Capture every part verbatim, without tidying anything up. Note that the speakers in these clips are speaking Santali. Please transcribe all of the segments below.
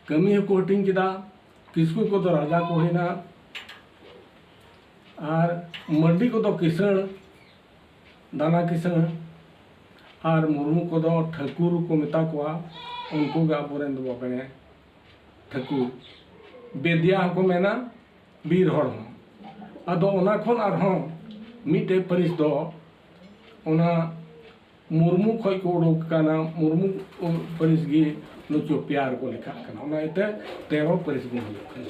ᱠᱟᱹᱢᱤ ᱦᱚᱸᱠᱚ ᱦᱟᱹᱴᱤᱧ ᱠᱮᱫᱟ᱾ ᱠᱤᱥᱠᱩ ᱠᱚᱫᱚ ᱨᱟᱡᱟ ᱠᱚ ᱦᱩᱭᱱᱟ, ᱟᱨ ᱢᱟᱹᱨᱰᱤ ᱠᱚᱫᱚ ᱠᱤᱥᱟᱹᱬ, ᱫᱟᱱᱟ ᱠᱤᱥᱟᱹᱬ, ᱟᱨ ᱢᱩᱨᱢᱩ ᱠᱚᱫᱚ ᱴᱷᱟᱹᱠᱩᱨ ᱠᱚ ᱢᱮᱛᱟ ᱠᱚᱣᱟ᱾ ᱩᱱᱠᱩ ᱜᱮ ᱟᱵᱚᱨᱮᱱ ᱫᱚ ᱵᱟᱵᱮ ᱴᱷᱟᱹᱠᱩᱨ᱾ ᱵᱮᱫᱤᱭᱟ ᱦᱚᱸᱠᱚ ᱢᱮᱱᱟ, ᱵᱤᱨ ᱦᱚᱲ ᱦᱚᱸ᱾ ᱟᱫᱚ ᱚᱱᱟ ᱠᱷᱚᱱ ᱟᱨᱦᱚᱸ ᱢᱤᱫᱴᱮᱡ ᱯᱟᱹᱨᱤᱥ ᱫᱚ ᱚᱱᱟ ᱢᱩᱨᱢᱩ ᱠᱷᱚᱡ ᱠᱚ ᱩᱰᱩᱠ ᱟᱠᱟᱱᱟ᱾ ᱢᱩᱨᱢᱩ ᱯᱟᱹᱨᱤᱥ ᱜᱮ ᱱᱩᱠᱩ ᱯᱮᱭᱟᱨ ᱠᱚ ᱞᱮᱠᱷᱟᱜ ᱠᱟᱱᱟ᱾ ᱚᱱᱟ ᱤᱭᱟᱹᱛᱮ ᱛᱮᱨᱚ ᱯᱟᱹᱨᱤᱥ ᱵᱚᱱ ᱦᱩᱭᱩᱜ ᱠᱟᱱᱟ᱾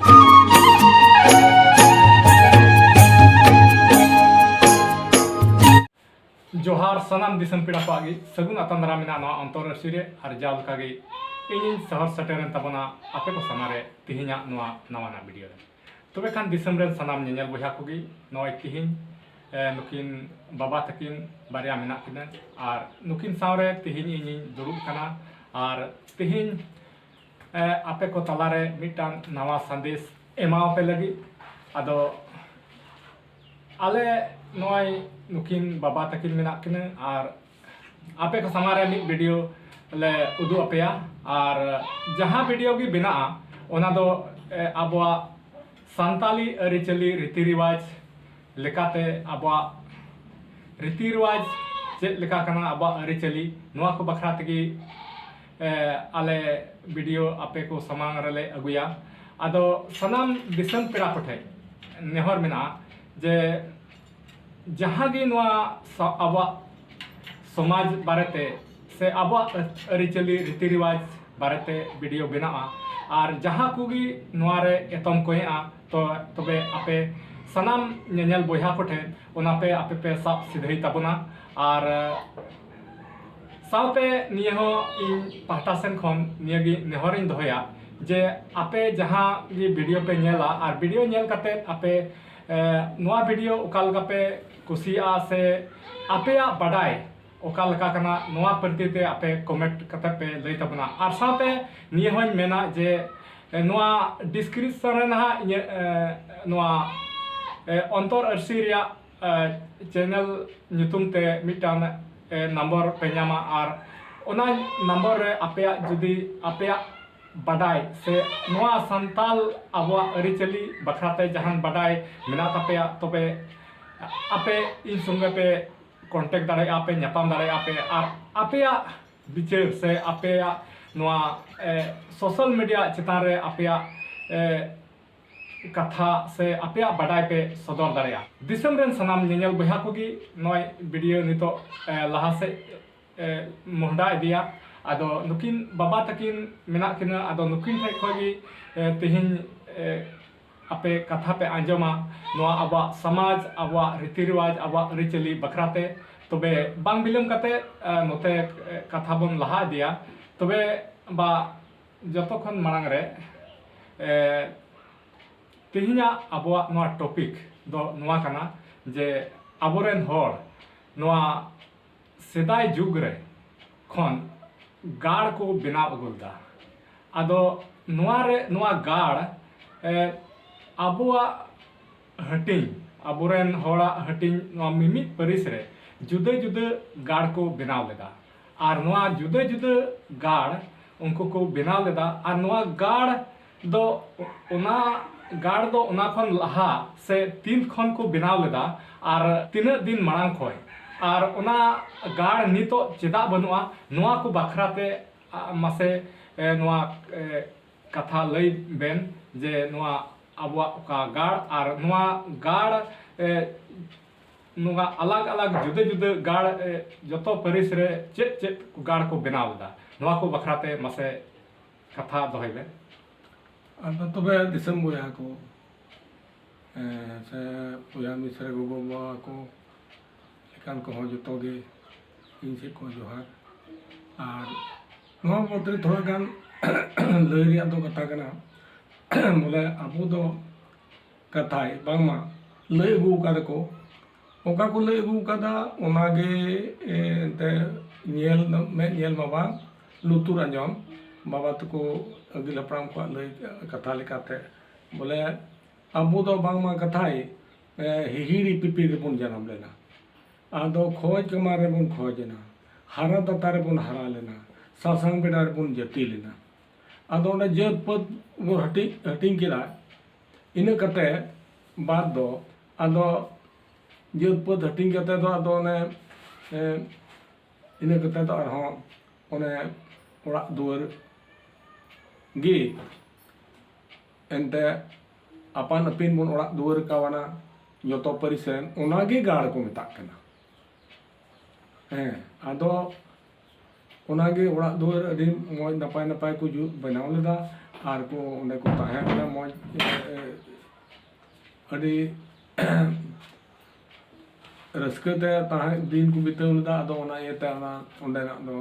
ᱡᱚᱦᱟᱨ ᱥᱟᱱᱟᱢ ᱫᱤᱥᱚᱢ ᱯᱮᱲᱟ ᱠᱚᱣᱟᱜ ᱜᱮ ᱥᱟᱹᱜᱩᱱ ᱟᱛᱟᱝ ᱫᱟᱨᱟᱢ ᱢᱮᱱᱟᱜᱼᱟ ᱱᱚᱣᱟ ᱚᱱᱛᱚᱨ ᱟᱹᱨᱥᱤ ᱨᱮ᱾ ᱟᱨ ᱡᱟᱣ ᱞᱮᱠᱟ ᱜᱮ ᱤᱧᱤᱧ ᱥᱚᱦᱚᱨ ᱥᱮᱴᱮᱨᱮᱱ ᱛᱟᱵᱚᱱᱟ ᱟᱯᱮ ᱠᱚ ᱥᱟᱢᱟᱝ ᱨᱮ ᱛᱮᱦᱮᱧᱟᱜ ᱱᱚᱣᱟ ᱱᱟᱣᱟᱱᱟᱜ ᱵᱷᱤᱰᱤᱭᱳ ᱨᱮ᱾ ᱛᱚᱵᱮ ᱠᱷᱟᱱ ᱫᱤᱥᱚᱢ ᱨᱮᱱ ᱥᱟᱱᱟᱢ ᱧᱮᱧᱮᱞ ᱵᱚᱭᱦᱟ ᱠᱚᱜᱮ, ᱱᱚᱜᱼᱚᱭ ᱛᱤᱦᱤᱧ, ᱮ, ᱱᱩᱠᱤᱱ ᱵᱟᱵᱟ ᱛᱟᱹᱠᱤᱱ ᱵᱟᱨᱭᱟ ᱢᱮᱱᱟᱜ ᱠᱤᱱᱟ, ᱟᱨ ᱱᱩᱠᱤᱱ ᱥᱟᱶᱨᱮ ᱛᱤᱦᱤᱧ ᱤᱧᱤᱧ ᱫᱩᱲᱩᱵ ᱠᱟᱱᱟ᱾ ᱟᱨ ᱛᱤᱦᱤᱧ, ᱮ, ᱟᱯᱮ ᱠᱚ ᱛᱟᱞᱟᱨᱮ ᱢᱤᱫᱴᱟᱝ ᱱᱟᱣᱟ ᱥᱟᱸᱫᱮᱥ ᱮᱢᱟᱣᱟᱯᱮ ᱞᱟᱹᱜᱤᱫ᱾ ᱟᱫᱚ ᱟᱞᱮ ᱱᱚᱜᱼᱚᱭ ᱱᱩᱠᱤᱱ ᱵᱟᱵᱟ ᱛᱟᱹᱠᱤᱱ ᱢᱮᱱᱟᱜ ᱠᱤᱱᱟ, ᱟᱨ ᱟᱯᱮ ᱠᱚ ᱥᱟᱢᱟᱝ ᱨᱮ ᱢᱤᱫ ᱵᱷᱤᱰᱤᱭᱳ ᱞᱮ ᱩᱫᱩᱜ ᱟᱯᱮᱭᱟ᱾ ᱟᱨ ᱡᱟᱦᱟᱸ ᱵᱷᱤᱰᱤᱭᱳ ᱜᱮ ᱵᱮᱱᱟᱜᱼᱟ, ᱚᱱᱟ ᱫᱚ, ᱮ, ᱟᱵᱚᱣᱟᱜ ᱥᱟᱱᱛᱟᱞᱤ ᱟᱹᱨᱤᱪᱟᱹᱞᱤ ᱨᱤᱛᱤ ᱨᱮᱣᱟᱡᱽ ᱞᱮᱠᱟᱛᱮ, ᱟᱵᱚᱣᱟᱜ ᱨᱤᱛᱤ ᱨᱮᱣᱟᱡᱽ ᱪᱮᱫ ᱞᱮᱠᱟ ᱠᱟᱱᱟ, ᱟᱵᱚᱣᱟᱜ ᱟᱹᱨᱤᱪᱟᱹᱞᱤ, ᱱᱚᱣᱟ ᱠᱚ ᱵᱟᱠᱷᱨᱟ ᱛᱮᱜᱮ, ᱮ, ᱟᱞᱮ ᱵᱷᱤᱰᱤᱭᱳ ᱟᱯᱮ ᱠᱚ ᱥᱟᱢᱟᱝ ᱨᱮᱞᱮ ᱟᱹᱜᱩᱭᱟ᱾ ᱟᱫᱚ ᱥᱟᱱᱟᱢ ᱫᱤᱥᱚᱢ ᱯᱮᱲᱟ ᱠᱚᱴᱷᱮᱱ ᱱᱮᱦᱚᱨ ᱢᱮᱱᱟᱜᱼᱟ ᱡᱮ ᱡᱟᱦᱟᱸ ᱜᱮ ᱱᱚᱣᱟ ᱥᱟ-, ᱟᱵᱚᱣᱟᱜ ᱥᱚᱢᱟᱡᱽ ᱵᱟᱨᱮᱛᱮ ᱥᱮ ᱟᱵᱚᱣᱟᱜ ᱟᱹ-, ᱟᱹᱨᱤᱪᱟᱹᱞᱤ ᱨᱤᱛᱤ ᱨᱮᱣᱟᱡᱽ ᱵᱟᱨᱮᱛᱮ ᱵᱷᱤᱰᱤᱭᱳ ᱵᱮᱱᱟᱜᱼᱟ, ᱟᱨ ᱡᱟᱦᱟᱸ ᱠᱚᱜᱮ ᱱᱚᱣᱟ ᱨᱮ ᱮᱛᱚᱢ ᱠᱚᱭᱮᱜᱼᱟ, ᱛᱚ ᱛᱚᱵᱮ ᱟᱯᱮ ᱥᱟᱱᱟᱢ ᱧᱮᱧᱮᱞ ᱵᱚᱭᱦᱟ ᱠᱚᱴᱷᱮᱱ ᱚᱱᱟ ᱯᱮ ᱟᱯᱮ ᱯᱮ ᱥᱟᱵ ᱥᱤᱫᱷᱟᱹᱭ ᱛᱟᱵᱚᱱᱟ᱾ ᱟᱨ ᱥᱟᱶᱛᱮ ᱱᱤᱭᱟᱹ ᱦᱚᱸ ᱤᱧ ᱯᱟᱦᱴᱟ ᱥᱮᱱ ᱠᱷᱚᱱ ᱱᱤᱭᱟᱹ ᱜᱮ ᱱᱮᱦᱚᱨᱤᱧ ᱫᱚᱦᱚᱭᱟ ᱡᱮ ᱟᱯᱮ ᱡᱟᱦᱟᱸ ᱜᱮ ᱵᱷᱤᱰᱤᱭᱳ ᱯᱮ ᱧᱮᱞᱟ, ᱟᱨ ᱵᱷᱤᱰᱤᱭᱳ ᱧᱮᱞ ᱠᱟᱛᱮ ᱟᱯᱮ, ᱮ, ᱱᱚᱣᱟ ᱵᱷᱤᱰᱤᱭᱳ ᱚᱠᱟ ᱞᱮᱠᱟ ᱯᱮ ᱠᱩᱥᱤᱭᱟᱜᱼᱟ ᱥᱮ ᱟᱯᱮᱭᱟᱜ ᱵᱟᱰᱟᱭ ᱚᱠᱟ ᱞᱮᱠᱟ ᱠᱟᱱᱟ, ᱱᱚᱣᱟ ᱯᱨᱚᱛᱤ ᱛᱮ ᱟᱯᱮ ᱠᱚᱢᱮᱱᱴ ᱠᱟᱛᱮ ᱯᱮ ᱞᱟᱹᱭ ᱛᱟᱵᱚᱱᱟ᱾ ᱟᱨ ᱥᱟᱶᱛᱮ ᱱᱤᱭᱟᱹ ᱦᱚᱸᱧ ᱢᱮᱱᱟ ᱡᱮ, ᱮ, ᱱᱚᱣᱟ ᱰᱤᱥᱠᱨᱤᱯᱥᱚᱱ ᱨᱮ ᱱᱟᱦᱟᱜ ᱤᱧᱟᱹᱜ, ᱮ, ᱱᱚᱣᱟ, ᱮ, ᱚᱱᱛᱚᱨ ᱟᱹᱨᱥᱤ ᱨᱮᱭᱟᱜ, ᱮ, ᱪᱮᱱᱮᱞ ᱧᱩᱛᱩᱢ ᱛᱮ ᱢᱤᱫᱴᱟᱝ, ᱮ, ᱱᱟᱢᱵᱟᱨ ᱯᱮ ᱧᱟᱢᱟ, ᱟᱨ ᱚᱱᱟ ᱱᱟᱢᱵᱟᱨ ᱨᱮ ᱟᱯᱮᱭᱟᱜ ᱡᱩᱫᱤ ᱟᱯᱮᱭᱟᱜ ᱵᱟᱰᱟᱭ ᱥᱮ ᱱᱚᱣᱟ ᱥᱟᱱᱛᱟᱞ ᱟᱵᱚᱣᱟᱜ ᱟᱹᱨᱤᱪᱟᱹᱞᱤ ᱵᱟᱠᱷᱨᱟᱛᱮ ᱡᱟᱦᱟᱱ ᱵᱟᱰᱟᱭ ᱢᱮᱱᱟᱜ ᱛᱟᱯᱮᱭᱟ, ᱛᱚᱵᱮ ᱟᱯᱮ ᱤᱧ ᱥᱚᱸᱜᱮ ᱯᱮ contact ᱫᱟᱲᱮᱭᱟᱜᱼᱟ ᱯᱮ, ᱧᱟᱯᱟᱢ ᱫᱟᱲᱮᱭᱟᱜᱼᱟ ᱯᱮ, ᱟᱨ ᱟᱯᱮᱭᱟᱜ ᱵᱤᱪᱟᱹᱨ ᱥᱮ ᱟᱯᱮᱭᱟᱜ ᱱᱚᱣᱟ ᱥᱳᱥᱟᱞ ᱢᱤᱰᱤᱭᱟ ᱪᱮᱛᱟᱱ ᱨᱮ ᱟᱯᱮᱭᱟᱜ ᱠᱟᱛᱷᱟ ᱥᱮ ᱟᱯᱮᱭᱟᱜ ᱵᱟᱰᱟᱭ ᱯᱮ ᱥᱚᱫᱚᱨ ᱫᱟᱲᱮᱭᱟᱜᱼᱟ᱾ ᱫᱤᱥᱚᱢ ᱨᱮᱱ ᱥᱟᱱᱟᱢ ᱧᱮᱧᱮᱞ ᱵᱚᱭᱦᱟ ᱠᱚᱜᱮ ᱱᱚᱜᱼᱚᱭ ᱵᱷᱤᱰᱤᱭᱳ ᱱᱤᱛᱚᱜ ᱞᱟᱦᱟ ᱥᱮᱫ ᱢᱚᱦᱰᱟ ᱤᱫᱤᱭᱟ᱾ ᱟᱫᱚ ᱱᱩᱠᱤᱱ ᱵᱟᱵᱟ ᱛᱟᱹᱠᱤᱱ ᱢᱮᱱᱟᱜ ᱠᱤᱱᱟ, ᱟᱫᱚ ᱱᱩᱠᱤᱱ ᱴᱷᱮᱱ ᱠᱷᱚᱱ ᱜᱮ ᱛᱮᱦᱮᱧ ᱟᱯᱮ ᱠᱟᱛᱷᱟ ᱯᱮ ᱟᱸᱡᱚᱢᱟ ᱱᱚᱣᱟ ᱟᱵᱚᱣᱟᱜ ᱥᱚᱢᱟᱡᱽ, ᱟᱵᱚᱣᱟᱜ ᱨᱤᱛᱤ ᱨᱮᱣᱟᱡᱽ, ᱟᱵᱚᱣᱟᱜ ᱟᱹᱨᱤᱪᱟᱹᱞᱤ ᱵᱟᱠᱷᱨᱟᱛᱮ᱾ ᱛᱚᱵᱮ ᱵᱟᱝ ᱵᱤᱞᱚᱢ ᱠᱟᱛᱮ ᱱᱚᱛᱮ ᱠᱟᱛᱷᱟ ᱵᱚᱱ ᱞᱟᱦᱟ ᱤᱫᱤᱭᱟ᱾ ᱛᱚᱵᱮ ᱵᱟ ᱡᱚᱛᱚ ᱠᱷᱚᱱ ᱢᱟᱲᱟᱝ ᱨᱮ ᱛᱮᱦᱮᱧᱟᱜ ᱟᱵᱚᱣᱟᱜ ᱱᱚᱣᱟ topic ᱫᱚ ᱱᱚᱣᱟ ᱠᱟᱱᱟ ᱡᱮ ᱟᱵᱚᱨᱮᱱ ᱦᱚᱲ ᱱᱚᱣᱟ ᱥᱮᱫᱟᱭ ᱡᱩᱜᱽ ᱨᱮ ᱠᱷᱚᱱ ᱜᱟᱲ ᱠᱚ ᱵᱮᱱᱟᱣ ᱟᱹᱜᱩ ᱞᱮᱫᱟ᱾ ᱟᱫᱚ ᱱᱚᱣᱟ ᱨᱮ ᱱᱚᱣᱟ ᱜᱟᱲ ᱟᱵᱚᱣᱟᱜ ᱦᱟᱹᱴᱤᱧ, ᱟᱵᱚᱨᱮᱱ ᱦᱚᱲᱟᱜ ᱦᱟᱹᱴᱤᱧ ᱱᱚᱣᱟ ᱢᱤᱢᱤᱫ ᱯᱟᱹᱨᱤᱥ ᱨᱮ ᱡᱩᱫᱟᱹ ᱡᱩᱫᱟᱹ ᱜᱟᱲ ᱠᱚ ᱵᱮᱱᱟᱣ ᱞᱮᱫᱟ᱾ ᱟᱨ ᱱᱚᱣᱟ ᱡᱩᱫᱟᱹ ᱡᱩᱫᱟᱹ ᱜᱟᱲ ᱩᱱᱠᱩ ᱠᱚ ᱵᱮᱱᱟᱣ ᱞᱮᱫᱟ᱾ ᱟᱨ ᱱᱚᱣᱟ ᱜᱟᱲ ᱫᱚ ᱚᱱᱟ ᱜᱟᱲ ᱫᱚ ᱚᱱᱟ ᱠᱷᱚᱱ ᱞᱟᱦᱟ ᱥᱮ ᱛᱤᱱ ᱠᱷᱚᱱ ᱠᱚ ᱵᱮᱱᱟᱣ ᱞᱮᱫᱟ ᱟᱨ ᱛᱤᱱᱟᱹᱜ ᱫᱤᱱ ᱢᱟᱲᱟᱝ ᱠᱷᱚᱱ, ᱟᱨ ᱚᱱᱟ ᱜᱟᱲ ᱱᱤᱛᱚᱜ ᱪᱮᱫᱟᱜ ᱵᱟᱹᱱᱩᱜᱼᱟ, ᱱᱚᱣᱟ ᱠᱚ ᱵᱟᱠᱷᱨᱟ ᱛᱮ ᱢᱟᱥᱮ ᱱᱚᱣᱟ ᱠᱟᱛᱷᱟ ᱞᱟᱹᱭ ᱵᱮᱱ ᱡᱮ ᱱᱚᱣᱟ ᱟᱵᱚᱣᱟᱜ ᱚᱠᱟ ᱜᱟᱲ ᱟᱨ ᱱᱚᱣᱟ ᱜᱟᱲ ᱱᱚᱣᱟ ᱟᱞᱟᱜᱽ ᱟᱞᱟᱜᱽ ᱡᱩᱫᱟᱹ ᱡᱩᱫᱟᱹ ᱜᱟᱲ ᱡᱚᱛᱚ ᱯᱟᱹᱨᱤᱥ ᱨᱮ ᱪᱮᱫ ᱪᱮᱫ ᱜᱟᱲ ᱠᱚ ᱵᱮᱱᱟᱣ ᱞᱮᱫᱟ, ᱱᱚᱣᱟ ᱠᱚ ᱵᱟᱠᱷᱨᱟ ᱛᱮ ᱢᱟᱥᱮ ᱠᱟᱛᱷᱟ ᱫᱚᱦᱚᱭ ᱵᱮᱱ᱾ ᱟᱫᱚ ᱛᱚᱵᱮ ᱫᱤᱥᱚᱢ ᱵᱚᱭᱦᱟ ᱠᱚ ᱥᱮ ᱵᱚᱭᱦᱟ ᱢᱤᱥᱨᱟ ᱜᱚᱜᱚ ᱵᱟᱵᱟ ᱠᱚ ᱞᱮᱠᱟᱱ ᱠᱚᱦᱚᱸ ᱡᱚᱛᱚ ᱜᱮ ᱤᱧ ᱥᱮᱫ ᱠᱷᱚᱱ ᱡᱚᱦᱟᱨ᱾ ᱟᱨ ᱱᱚᱣᱟ ᱢᱚᱫᱽᱫᱷᱮ ᱨᱮ ᱛᱷᱚᱲᱟ ᱜᱟᱱ ᱞᱟᱹᱭ ᱨᱮᱭᱟᱜ ᱫᱚ ᱠᱟᱛᱷᱟ ᱠᱟᱱᱟ, ᱵᱚᱞᱮ ᱟᱵᱚ ᱫᱚ ᱠᱟᱛᱷᱟᱭ ᱵᱟᱝᱢᱟ ᱞᱟᱹᱭ ᱟᱹᱜᱩ ᱟᱠᱟᱫᱟ ᱠᱚ, ᱚᱠᱟ ᱠᱚ ᱞᱟᱹᱭ ᱟᱹᱜᱩ ᱟᱠᱟᱫᱟ ᱚᱱᱟᱜᱮ ᱮᱱᱛᱮ ᱧᱮᱞ, ᱢᱮᱫ ᱧᱮᱞ ᱢᱟ ᱵᱟᱝ, ᱞᱩᱛᱩᱨ ᱟᱸᱡᱚᱢ, ᱵᱟᱵᱟ ᱛᱟᱠᱚ ᱟᱹᱜᱤᱞ ᱦᱟᱯᱲᱟᱢ ᱠᱚᱣᱟᱜ ᱞᱟᱹᱭ ᱠᱟᱛᱷᱟ ᱞᱮᱠᱟᱛᱮ ᱵᱚᱞᱮ ᱟᱵᱚ ᱫᱚ ᱵᱟᱝᱢᱟ ᱠᱟᱛᱷᱟᱭ ᱦᱤᱦᱤᱲᱤ ᱯᱤᱯᱤᱲ ᱨᱮᱵᱚᱱ ᱡᱟᱱᱟᱢ ᱞᱮᱱᱟ᱾ ᱟᱫᱚ ᱠᱷᱚᱡᱽ ᱠᱟᱢᱟᱨ ᱨᱮᱵᱚᱱ ᱠᱷᱚᱡᱽ ᱮᱱᱟ, ᱦᱟᱨᱟ ᱫᱟᱛᱟ ᱨᱮᱵᱚᱱ ᱦᱟᱨᱟ ᱞᱮᱱᱟ, ᱥᱟᱥᱟᱝ ᱵᱮᱰᱟ ᱨᱮᱵᱚᱱ ᱡᱟᱹᱛᱤ ᱞᱮᱱᱟ᱾ ᱟᱫᱚ ᱚᱸᱰᱮ ᱡᱟᱹᱛ ᱯᱟᱹᱛ ᱵᱚᱱ ᱦᱟᱹᱴᱤᱧ ᱦᱟᱹᱴᱤᱧ ᱠᱮᱫᱟ᱾ ᱤᱱᱟᱹ ᱠᱟᱛᱮ ᱵᱟᱫ ᱫᱚ ᱟᱫᱚ ᱡᱟᱹᱛ ᱯᱟᱹᱛ ᱦᱟᱹᱴᱤᱧ ᱠᱟᱛᱮ ᱫᱚ ᱟᱫᱚ ᱚᱱᱮ ᱮ, ᱤᱱᱟᱹ ᱠᱟᱛᱮ ᱫᱚ ᱟᱨᱦᱚᱸ ᱚᱱᱮ ᱚᱲᱟᱜ ᱫᱩᱣᱟᱹᱨ ᱜᱮ ᱮᱱᱛᱮ ᱟᱯᱟᱱ ᱟᱹᱯᱤᱱ ᱵᱚᱱ ᱚᱲᱟᱜ ᱫᱩᱣᱟᱹᱨ ᱠᱟᱣᱱᱟ ᱡᱚᱛᱚ ᱯᱟᱹᱨᱤᱥ ᱨᱮᱱ, ᱚᱱᱟᱜᱮ ᱜᱟᱲ ᱠᱚ ᱢᱮᱛᱟᱜ ᱠᱟᱱᱟ᱾ ᱦᱮᱸ, ᱟᱫᱚ ᱚᱱᱟᱜᱮ ᱚᱲᱟᱜ ᱫᱩᱣᱟᱹᱨ ᱟᱹᱰᱤ ᱢᱚᱡᱽ ᱱᱟᱯᱟᱭ ᱱᱟᱯᱟᱭ ᱠᱚ ᱡᱩᱛ ᱵᱮᱱᱟᱣ ᱞᱮᱫᱟ ᱟᱨ ᱠᱚ ᱚᱸᱰᱮ ᱠᱚ ᱛᱟᱦᱮᱸ ᱠᱟᱱᱟ ᱢᱚᱡᱽ, ᱮ, ᱮ, ᱟᱹᱰᱤ ᱨᱟᱹᱥᱠᱟᱹ ᱛᱮ ᱛᱟᱦᱮᱸ ᱫᱤᱱ ᱠᱚ ᱵᱤᱛᱟᱹᱣ ᱞᱮᱫᱟ᱾ ᱟᱫᱚ ᱚᱱᱟ ᱤᱭᱟᱹᱛᱮ ᱚᱱᱟ ᱚᱸᱰᱮᱱᱟᱜ ᱫᱚ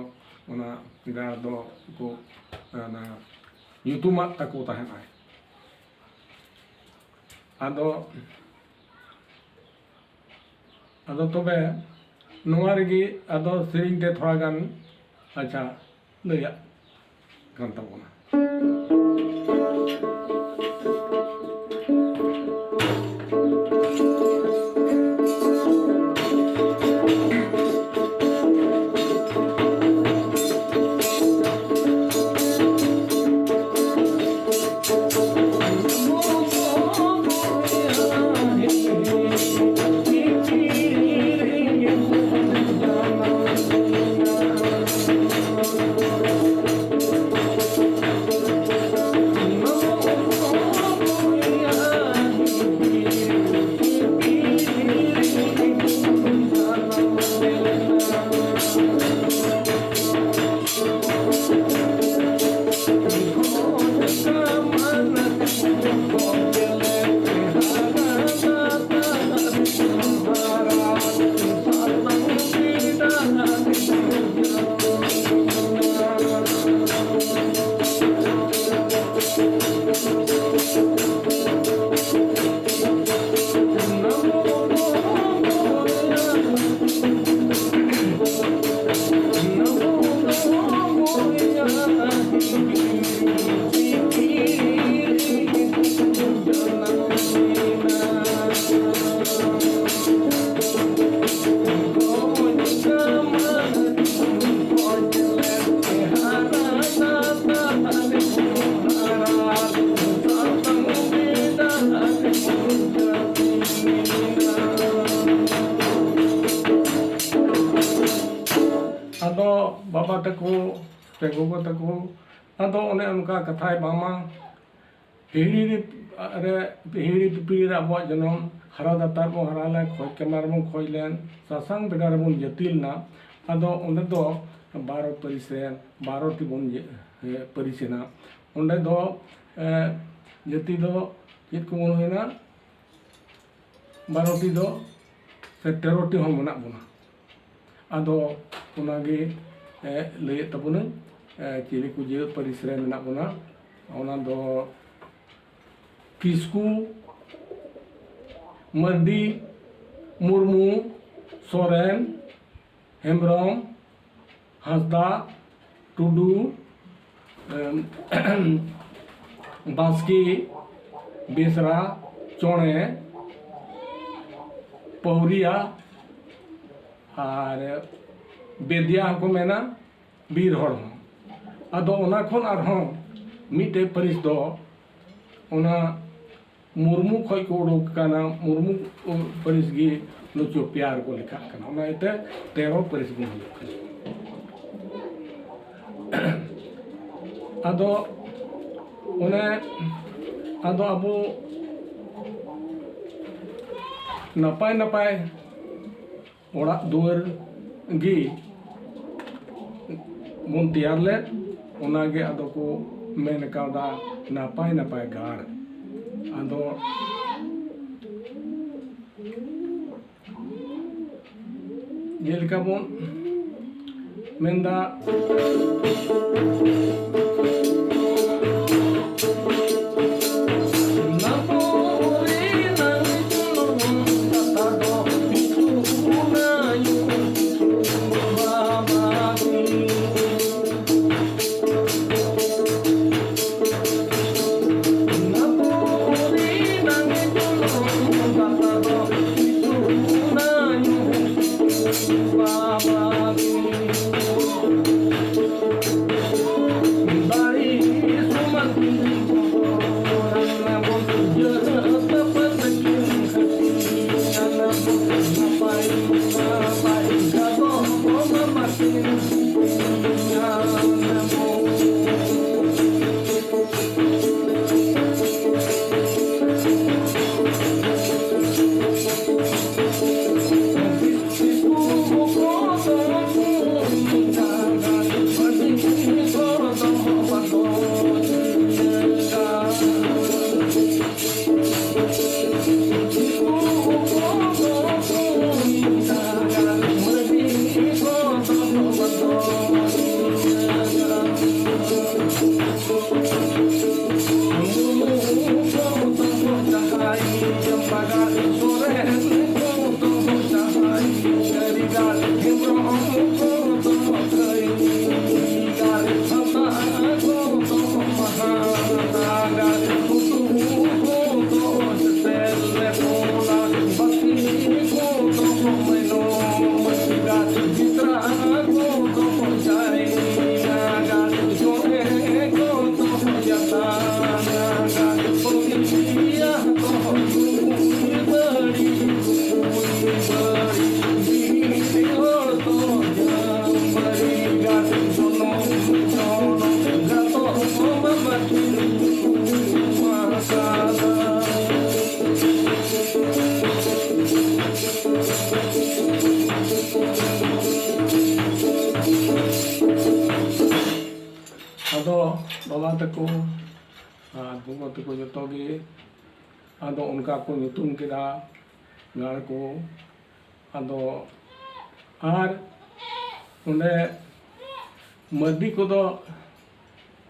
ᱚᱱᱟ ᱜᱟᱲ ᱫᱚ ᱠᱚ ᱚᱱᱟ ᱧᱩᱛᱩᱢᱟᱜ ᱛᱟᱠᱚ ᱛᱟᱦᱮᱸᱱᱟ᱾ ᱟᱫᱚ ᱟᱫᱚ ᱛᱚᱵᱮ ᱱᱚᱣᱟ ᱨᱮᱜᱮ ᱟᱫᱚ ᱥᱮᱨᱮᱧ ᱛᱮ ᱛᱷᱚᱲᱟ ᱜᱟᱱ, ᱟᱪᱪᱷᱟ, ᱞᱟᱹᱭᱟᱜ ᱠᱟᱱ ᱛᱟᱵᱚᱱᱟ᱾ ᱵᱟᱵᱟ ᱛᱟᱠᱚ ᱥᱮ ᱜᱚᱜᱚ ᱛᱟᱠᱚ, ᱟᱫᱚ ᱚᱱᱮ ᱚᱱᱠᱟ ᱠᱟᱛᱷᱟᱭ ᱵᱟᱝᱢᱟ ᱦᱤᱦᱤᱲᱤ ᱨᱮ, ᱦᱤᱦᱤᱲᱤ ᱯᱤᱯᱤᱲᱤ ᱨᱮ ᱟᱵᱚᱣᱟᱜ ᱡᱚᱱᱚᱢ, ᱦᱟᱨᱟ ᱞᱟᱛᱟᱨ ᱵᱚᱱ ᱦᱟᱨᱟ ᱞᱮᱱ, ᱠᱷᱚᱡ ᱠᱟᱢᱟᱨ ᱵᱚᱱ ᱠᱷᱚᱡ ᱞᱮᱱ, ᱥᱟᱥᱟᱝ ᱵᱮᱰᱟ ᱨᱮᱵᱚᱱ ᱡᱟᱹᱛᱤ ᱞᱮᱱᱟ᱾ ᱟᱫᱚ ᱚᱸᱰᱮ ᱫᱚ ᱵᱟᱨᱚ ᱯᱟᱹᱨᱤᱥ ᱨᱮᱱ ᱵᱟᱨᱚ ᱴᱤ ᱵᱚᱱ ᱡᱟᱹ-, ᱮ, ᱯᱟᱹᱨᱤᱥ ᱮᱱᱟ᱾ ᱚᱸᱰᱮ ᱫᱚ, ᱮ, ᱡᱟᱹᱛᱤ ᱫᱚ ᱪᱮᱫ ᱠᱚᱵᱚᱱ ᱦᱩᱭᱱᱟ? ᱵᱟᱨᱚ ᱴᱤ ᱫᱚ ᱥᱮ ᱛᱮᱨᱚ ᱴᱤ ᱦᱚᱸ ᱢᱮᱱᱟᱜ ᱵᱚᱱᱟ᱾ ᱟᱫᱚ ᱚᱱᱟᱜᱮ, ᱮ, ᱞᱟᱹᱭᱮᱫ ᱛᱟᱵᱚᱱᱟᱹᱧ, ᱮ, ᱪᱤᱞᱤ ᱠᱚ ᱡᱟᱹᱛ ᱯᱟᱹᱨᱤᱥ ᱨᱮ ᱢᱮᱱᱟᱜ ᱵᱚᱱᱟ᱾ ᱚᱱᱟ ᱫᱚ ᱠᱤᱥᱠᱩ, ᱢᱟᱹᱨᱰᱤ, ᱢᱩᱨᱢᱩ, ᱥᱚᱨᱮᱱ, ᱦᱮᱢᱵᱨᱚᱢ, ᱦᱟᱸᱥᱫᱟ, ᱴᱩᱰᱩ, ᱮᱢ, ᱵᱟᱥᱠᱮ, ᱵᱮᱥᱨᱟ, ᱪᱚᱬᱮ, ᱯᱟᱹᱣᱨᱤᱭᱟ ᱟᱨ ᱵᱮᱫᱤᱭᱟ ᱦᱚᱸᱠᱚ ᱢᱮᱱᱟ, ᱵᱤᱨ ᱦᱚᱲ ᱦᱚᱸ᱾ ᱟᱫᱚ ᱚᱱᱟ ᱠᱷᱚᱱ ᱟᱨᱦᱚᱸ ᱢᱤᱫᱴᱮᱡ ᱯᱟᱹᱨᱤᱥ ᱫᱚ ᱚᱱᱟ ᱢᱩᱨᱢᱩ ᱠᱷᱚᱡ ᱠᱚ ᱩᱰᱩᱠ ᱟᱠᱟᱱᱟ, ᱢᱩᱨᱢᱩ ᱯᱟᱹᱨᱤᱥ ᱜᱮ ᱱᱩᱠᱩ ᱯᱮᱭᱟ ᱨᱮᱠᱚ ᱞᱮᱠᱷᱟᱜ ᱠᱟᱱᱟ᱾ ᱚᱱᱟ ᱤᱭᱟᱹᱛᱮ ᱛᱮᱨᱚ ᱯᱟᱹᱨᱤᱥ ᱵᱚᱱ ᱦᱩᱭᱩᱜ ᱠᱟᱱᱟ᱾ ᱟᱫᱚ ᱚᱱᱮ, ᱟᱫᱚ ᱟᱵᱚ ᱱᱟᱯᱟᱭ ᱱᱟᱯᱟᱭ ᱚᱲᱟᱜ ᱫᱩᱣᱟᱹᱨ ᱜᱮ ᱵᱚᱱ ᱛᱮᱭᱟᱨ ᱞᱮᱫ, ᱚᱱᱟᱜᱮ ᱟᱫᱚ ᱠᱚ ᱢᱮᱱ ᱠᱟᱣᱫᱟ ᱱᱟᱯᱟᱭ ᱱᱟᱯᱟᱭ ᱜᱟᱲ᱾ ᱟᱫᱚ ᱡᱮᱞᱮᱠᱟ ᱵᱚᱱ ᱢᱮᱱᱫᱟ, ᱟᱫᱚ ᱵᱟᱵᱟ ᱛᱟᱠᱚ ᱟᱨ ᱜᱚᱜᱚ ᱛᱟᱠᱚ ᱡᱚᱛᱚ ᱜᱮ ᱟᱫᱚ ᱚᱱᱠᱟ ᱠᱚ ᱧᱩᱛᱩᱢ ᱠᱮᱫᱟ ᱜᱟᱲ ᱠᱚ᱾ ᱟᱫᱚ ᱟᱨ ᱚᱸᱰᱮ ᱢᱟᱹᱨᱰᱤ ᱠᱚᱫᱚ,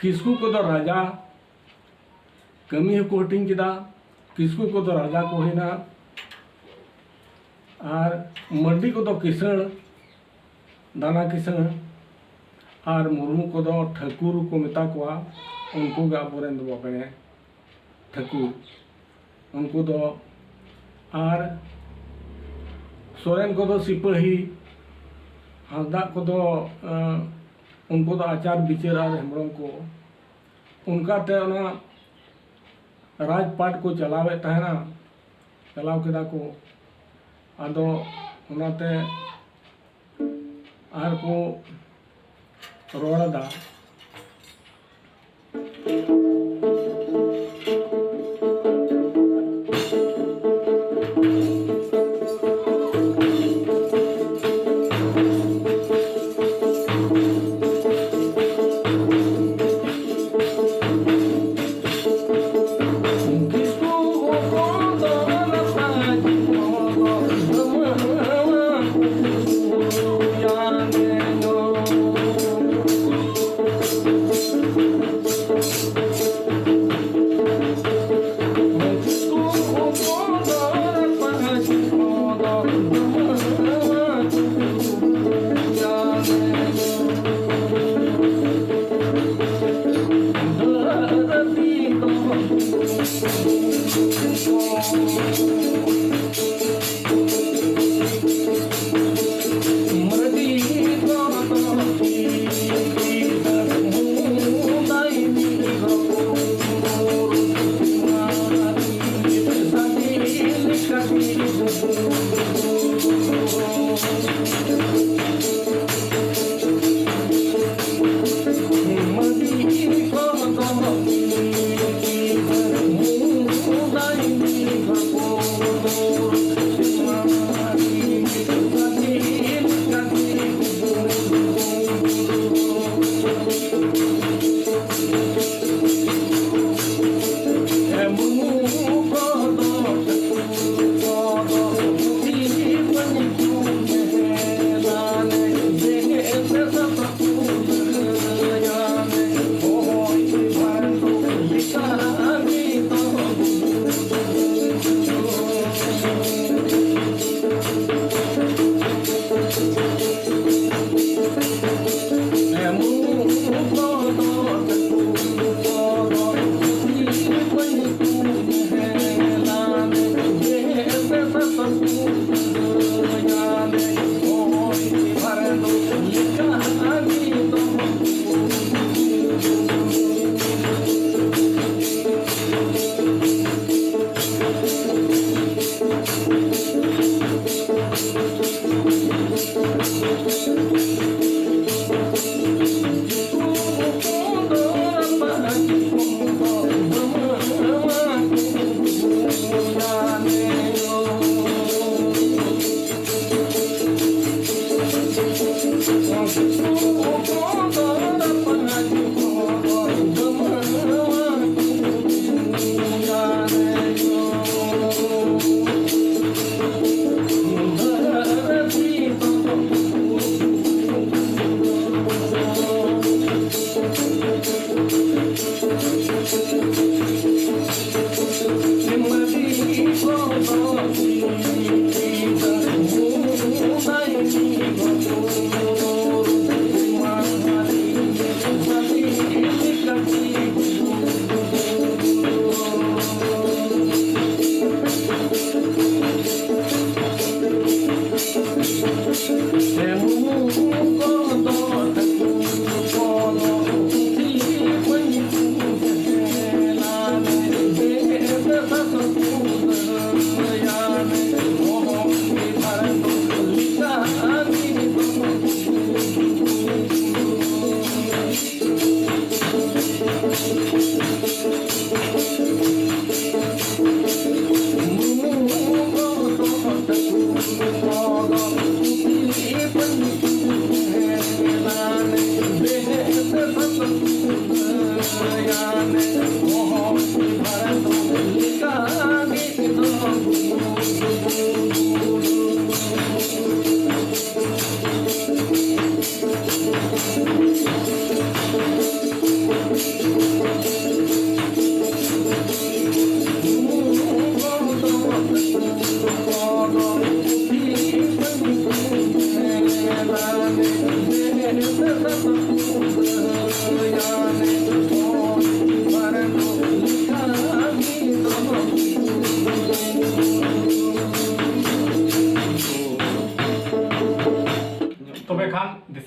ᱠᱤᱥᱠᱩ ᱠᱚᱫᱚ ᱨᱟᱡᱟ ᱠᱟᱹᱢᱤ ᱦᱚᱸᱠᱚ ᱦᱟᱹᱴᱤᱧ ᱠᱮᱫᱟ᱾ ᱠᱤᱥᱠᱩ ᱠᱚᱫᱚ ᱨᱟᱡᱟ ᱠᱚ ᱦᱩᱭᱱᱟ, ᱟᱨ ᱢᱟᱹᱨᱰᱤ ᱠᱚᱫᱚ ᱠᱤᱥᱟᱹᱬ, ᱫᱟᱱᱟ ᱠᱤᱥᱟᱹᱬ, ᱟᱨ ᱢᱩᱨᱢᱩ ᱠᱚᱫᱚ ᱴᱷᱟᱹᱠᱩᱨ ᱠᱚ ᱢᱮᱛᱟ ᱠᱚᱣᱟ᱾ ᱩᱱᱠᱩ ᱜᱮ ᱟᱵᱚᱨᱮᱱ ᱫᱚ ᱵᱟᱵᱮ ᱴᱷᱟᱹᱠᱩᱨ᱾ ᱩᱱᱠᱩ ᱫᱚ, ᱟᱨ ᱥᱚᱨᱮᱱ ᱠᱚᱫᱚ ᱥᱤᱯᱟᱹᱦᱤ, ᱦᱟᱸᱥᱫᱟᱜ ᱠᱚᱫᱚ, ᱟᱸ, ᱩᱱᱠᱩ ᱫᱚ ᱟᱪᱟᱨ ᱵᱤᱪᱟᱹᱨ ᱟᱨ ᱦᱮᱢᱵᱽᱨᱚᱢ ᱠᱚ᱾ ᱚᱱᱠᱟᱛᱮ ᱚᱱᱟ ᱨᱟᱡᱽᱯᱟᱴ ᱠᱚ ᱪᱟᱞᱟᱣᱮᱫ ᱛᱟᱦᱮᱱᱟ, ᱪᱟᱞᱟᱣ ᱠᱮᱫᱟ ᱠᱚ᱾ ᱟᱫᱚ ᱚᱱᱟᱛᱮ ᱟᱨ ᱠᱚ ᱨᱚᱲ ᱮᱫᱟ᱾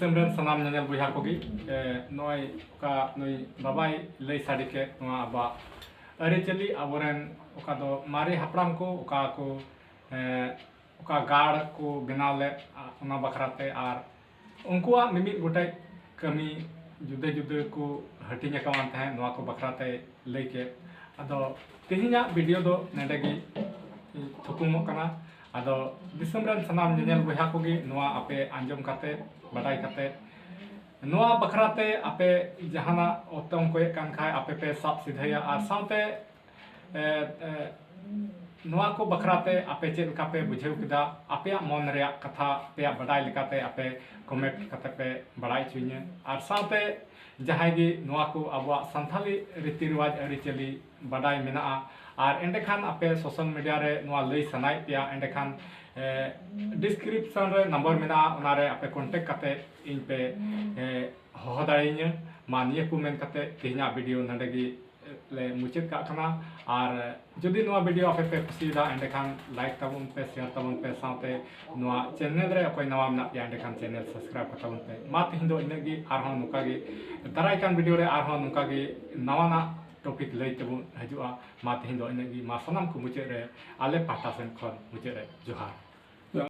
ᱫᱤᱥᱚᱢ ᱨᱮᱱ ᱥᱟᱱᱟᱢ ᱧᱮᱧᱮᱞ ᱵᱚᱭᱦᱟ ᱠᱚᱜᱮ, ᱮ, ᱱᱚᱜᱼᱚᱭ ᱚᱠᱟ ᱱᱩᱭ ᱵᱟᱵᱟᱭ ᱞᱟᱹᱭ ᱥᱟᱰᱮ ᱠᱮᱫ, ᱱᱚᱣᱟ ᱟᱵᱚᱣᱟᱜ ᱟᱹᱨᱤᱪᱟᱹᱞᱤ, ᱟᱵᱚᱨᱮᱱ ᱚᱠᱟ ᱫᱚ ᱢᱟᱨᱮ ᱦᱟᱯᱲᱟᱢ ᱠᱚ ᱚᱠᱟ ᱠᱚ, ᱮ, ᱚᱠᱟ ᱜᱟᱲ ᱠᱚ ᱵᱮᱱᱟᱣ ᱞᱮᱫ, ᱟ, ᱚᱱᱟ ᱵᱟᱠᱷᱨᱟ ᱛᱮ, ᱟᱨ ᱩᱱᱠᱩᱣᱟᱜ ᱢᱤᱢᱤᱫ ᱜᱚᱴᱮᱡ ᱠᱟᱹᱢᱤ ᱡᱩᱫᱟᱹ ᱡᱩᱫᱟᱹ ᱠᱚ ᱦᱟᱹᱴᱤᱧ ᱟᱠᱟᱣᱟᱱ ᱛᱟᱦᱮᱸᱫ, ᱱᱚᱣᱟ ᱠᱚ ᱵᱟᱠᱷᱨᱟ ᱛᱮᱭ ᱞᱟᱹᱭ ᱠᱮᱫ᱾ ᱟᱫᱚ ᱛᱮᱦᱮᱧᱟᱜ ᱵᱷᱤᱰᱤᱭᱳ ᱫᱚ ᱱᱚᱰᱮ ᱜᱮ ᱛᱷᱩᱠᱩᱢᱚᱜ ᱠᱟᱱᱟ᱾ ᱟᱫᱚ ᱫᱤᱥᱚᱢ ᱨᱮᱱ ᱥᱟᱱᱟᱢ ᱧᱮᱧᱮᱞ ᱵᱚᱭᱦᱟ ᱠᱚᱜᱮ ᱱᱚᱣᱟ ᱟᱯᱮ ᱟᱸᱡᱚᱢ ᱠᱟᱛᱮ, ᱵᱟᱰᱟᱭ ᱠᱟᱛᱮ, ᱱᱚᱣᱟ ᱵᱟᱠᱷᱨᱟ ᱛᱮ ᱟᱯᱮ ᱡᱟᱦᱟᱱᱟᱜ ᱚᱛᱚᱝᱠᱚᱭᱮᱫ ᱠᱟᱱ ᱠᱷᱟᱡ ᱟᱯᱮ ᱯᱮ ᱥᱟᱵ ᱥᱤᱫᱷᱟᱹᱭᱟ, ᱟᱨ ᱥᱟᱶᱛᱮ, ᱮ, ᱮ, ᱱᱚᱣᱟ ᱠᱚ ᱵᱟᱠᱷᱨᱟ ᱛᱮ ᱟᱯᱮ ᱪᱮᱫ ᱞᱮᱠᱟ ᱯᱮ ᱵᱩᱡᱷᱟᱹᱣ ᱠᱮᱫᱟ, ᱟᱯᱮᱭᱟᱜ ᱢᱚᱱ ᱨᱮᱭᱟᱜ ᱠᱟᱛᱷᱟ ᱟᱯᱮᱭᱟᱜ ᱵᱟᱰᱟᱭ ᱞᱮᱠᱟᱛᱮ ᱟᱯᱮ ᱠᱚᱢᱮᱱᱴ ᱠᱟᱛᱮ ᱯᱮ ᱵᱟᱲᱟᱭ ᱦᱚᱪᱚᱧᱟ᱾ ᱟᱨ ᱥᱟᱶᱛᱮ ᱡᱟᱦᱟᱸᱭ ᱜᱮ ᱱᱚᱣᱟ ᱠᱚ ᱟᱵᱚᱣᱟᱜ ᱥᱟᱱᱛᱷᱟᱞᱤ ᱨᱤᱛᱤ ᱨᱮᱣᱟᱡᱽ ᱟᱹᱨᱤᱪᱟᱹᱞᱤ ᱵᱟᱰᱟᱭ ᱢᱮᱱᱟᱜᱼᱟ, ᱟᱨ ᱮᱸᱰᱮᱠᱷᱟᱱ ᱟᱯᱮ ᱥᱳᱥᱟᱞ ᱢᱤᱰᱤᱭᱟ ᱨᱮ ᱱᱚᱣᱟ ᱞᱟᱹᱭ ᱥᱟᱱᱟᱭᱮᱫ ᱯᱮᱭᱟ, ᱮᱸᱰᱮᱠᱷᱟᱱ, ᱮ, ᱰᱤᱥᱠᱨᱤᱯᱥᱚᱱ ᱨᱮ ᱱᱟᱢᱵᱟᱨ ᱢᱮᱱᱟᱜᱼᱟ, ᱚᱱᱟᱨᱮ ᱟᱯᱮ ᱠᱚᱱᱴᱮᱠᱴ ᱠᱟᱛᱮ ᱤᱧ ᱯᱮ, ᱮ, ᱦᱚᱦᱚ ᱫᱟᱲᱮᱭᱟᱹᱧᱟᱹ᱾ ᱢᱟ ᱱᱤᱭᱟᱹ ᱠᱚ ᱢᱮᱱ ᱠᱟᱛᱮ ᱛᱮᱦᱮᱧᱟᱜ ᱵᱷᱤᱰᱤᱭᱳ ᱱᱚᱰᱮ ᱜᱮ ᱞᱮ ᱢᱩᱪᱟᱹᱫ ᱠᱟᱜ ᱠᱟᱱᱟ᱾ ᱟᱨ ᱡᱩᱫᱤ ᱱᱚᱣᱟ ᱵᱷᱤᱰᱤᱭᱳ ᱟᱯᱮ ᱯᱮ ᱠᱩᱥᱤᱭᱟᱫᱟ, ᱮᱸᱰᱮᱠᱷᱟᱱ ᱞᱟᱭᱤᱠ ᱛᱟᱵᱚᱱ ᱯᱮ, ᱥᱮᱭᱟᱨ ᱛᱟᱵᱚᱱ ᱯᱮ, ᱥᱟᱶᱛᱮ ᱱᱚᱣᱟ ᱪᱮᱱᱮᱞ ᱨᱮ ᱚᱠᱚᱭ ᱱᱟᱣᱟ ᱢᱮᱱᱟᱜ ᱯᱮᱭᱟ, ᱮᱸᱰᱮᱠᱷᱟᱱ ᱪᱮᱱᱮᱞ ᱥᱟᱵᱥᱠᱨᱟᱭᱤᱵ ᱠᱟᱛᱟᱵᱚᱱ ᱯᱮ᱾ ᱢᱟ ᱛᱮᱦᱮᱧ ᱫᱚ ᱤᱱᱟᱹᱜ ᱜᱮ, ᱟᱨᱦᱚᱸ ᱱᱚᱝᱠᱟ ᱜᱮ ᱫᱟᱨᱟᱭ ᱠᱟᱱ ᱵᱷᱤᱰᱤᱭᱳ ᱨᱮ ᱟᱨᱦᱚᱸ ᱱᱚᱝᱠᱟ ᱜᱮ ᱱᱟᱣᱟᱱᱟᱜ ᱴᱚᱯᱤᱠ ᱞᱟᱹᱭ ᱛᱮᱵᱚᱱ ᱦᱤᱡᱩᱜᱼᱟ᱾ ᱢᱟ ᱛᱮᱦᱮᱧ ᱫᱚ ᱤᱱᱟᱹᱜ ᱜᱮ᱾ ᱢᱟ ᱥᱟᱱᱟᱢ ᱠᱚ ᱢᱩᱪᱟᱹᱫ ᱨᱮ, ᱟᱞᱮ ᱯᱟᱦᱴᱟ ᱥᱮᱱ ᱠᱷᱚᱱ ᱢᱩᱪᱟᱹᱫ ᱨᱮ ᱡᱚᱦᱟᱨ᱾